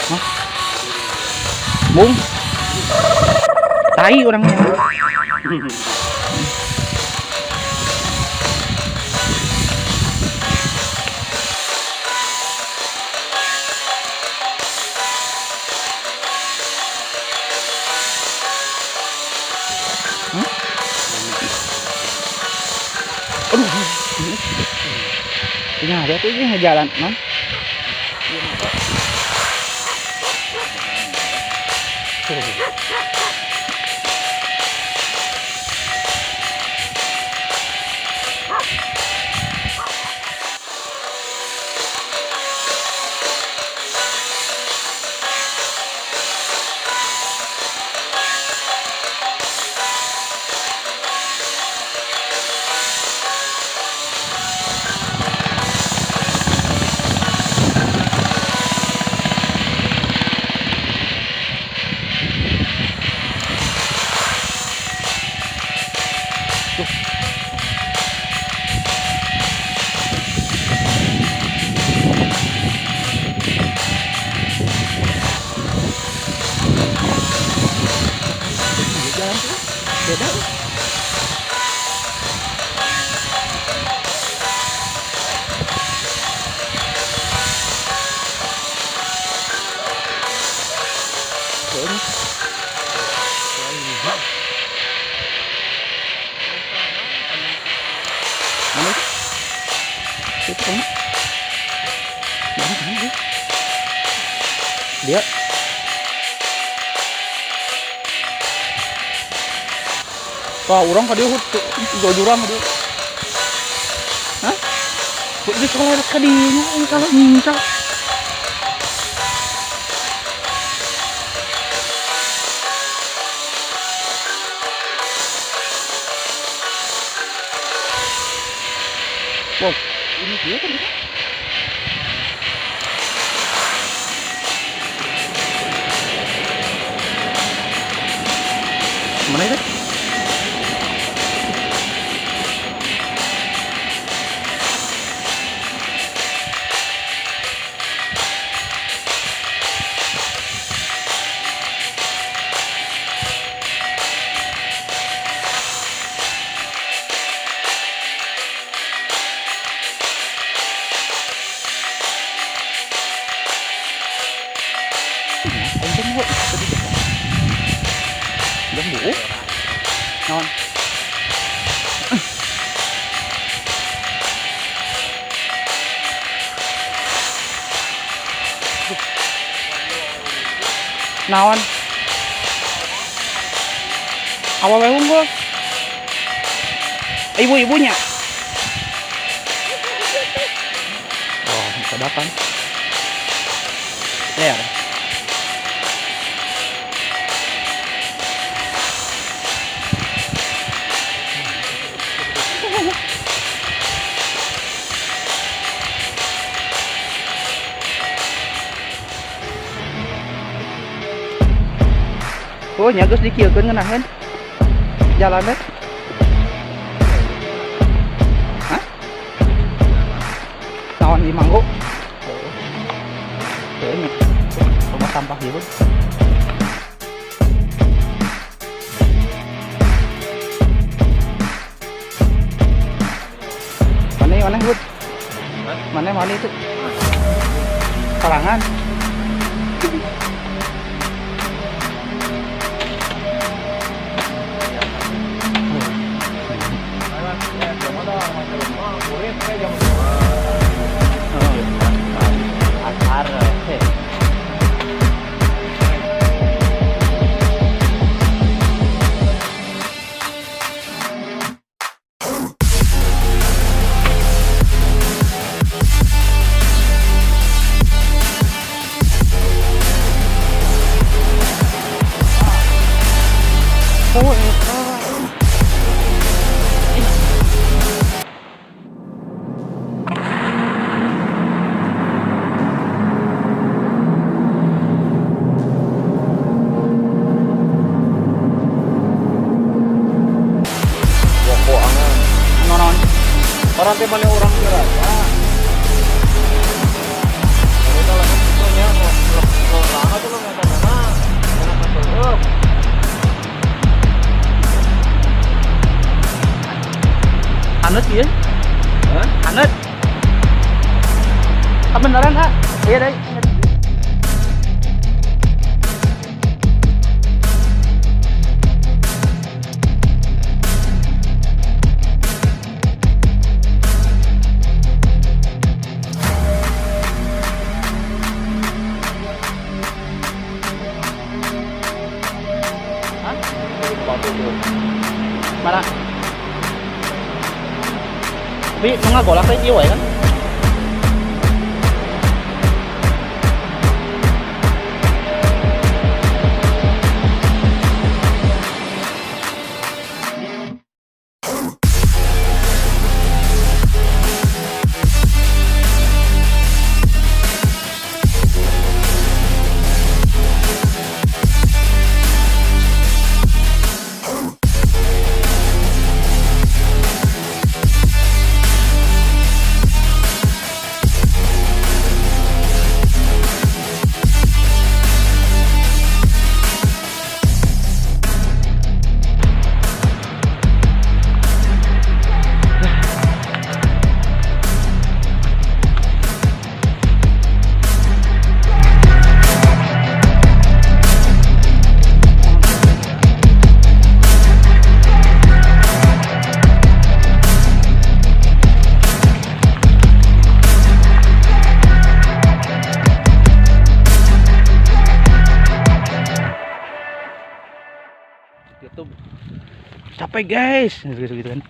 Hah? Bung. Tai orangnya. Hmm? Aduh. Ini ada tuh ini jalan, non. Jalan tuh beda. Mana itu? Itu kemana? Mana kemana dia? Dia. Wah, orang ka dieu jurang ka dieu. Hah? Di sekolah ka dieu kalau nyingcak. Wow, ini dia kan? Mana itu? Ngon. Naon? Awal wae unggul. Ibu-ibunya. Oh, bisa datang. Ya. Oh, nya geus dikieukeun ngeunaheun. Jalan teh. Hah? Naon di Manggo? Heuh nya. Loba sampah ieu. Mana mana Bud? Mana mana itu? Kalangan. Oh, eta. Teh mana urang kira. Jadi kalau kan itu nya lo lama tuh lo nggak nama, kenapa tuh? Hanet ya. Hah? Hanet. Ah, beneran, ah. Iya, deh. Hah? Batu tuh. Mana? Tapi nu ngagolak teh ieu wae kan? YouTube. Capek, guys, gitu, gitu kan.